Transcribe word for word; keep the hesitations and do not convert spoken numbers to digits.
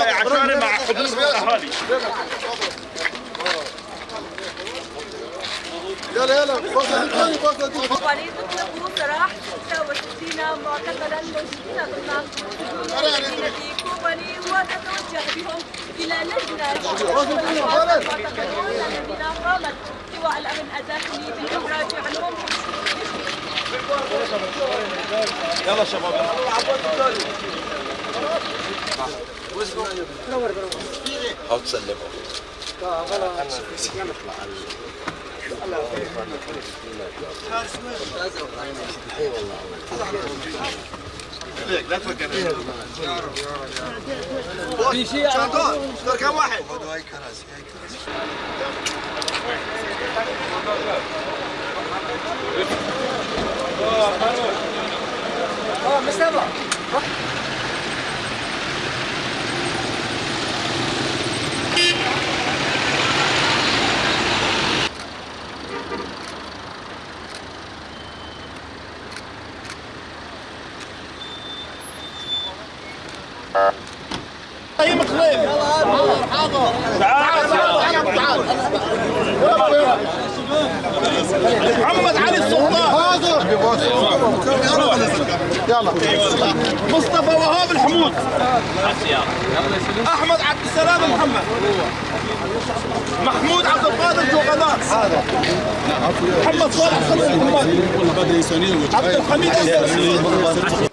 عشانة مع حضور الأهالي. يلا، يلا، بص الثاني، بص الثاني. وليد يطلب سراح ستة وستين معتقلا موجودين ضمن سجون مدينة كوباني، وتتوجه بهم إلى لجنة المعتقلون الذين قامت لواء الأمن الداخلي بالإفراج عنهم. يلا شباب، يلا. هاو تسلم. لا تفكر. في شيء. شطار، شطار كم واحد؟ ابراهيم خليل. تعال، تعال، تعال. محمد علي السلطان. حاضر. يلا. مصطفى وهاب الحمود. احمد عبد السلام محمد. محمود عبد القادر جوغدان. محمد صالح خليل محمد. عبد الحميد السرسي.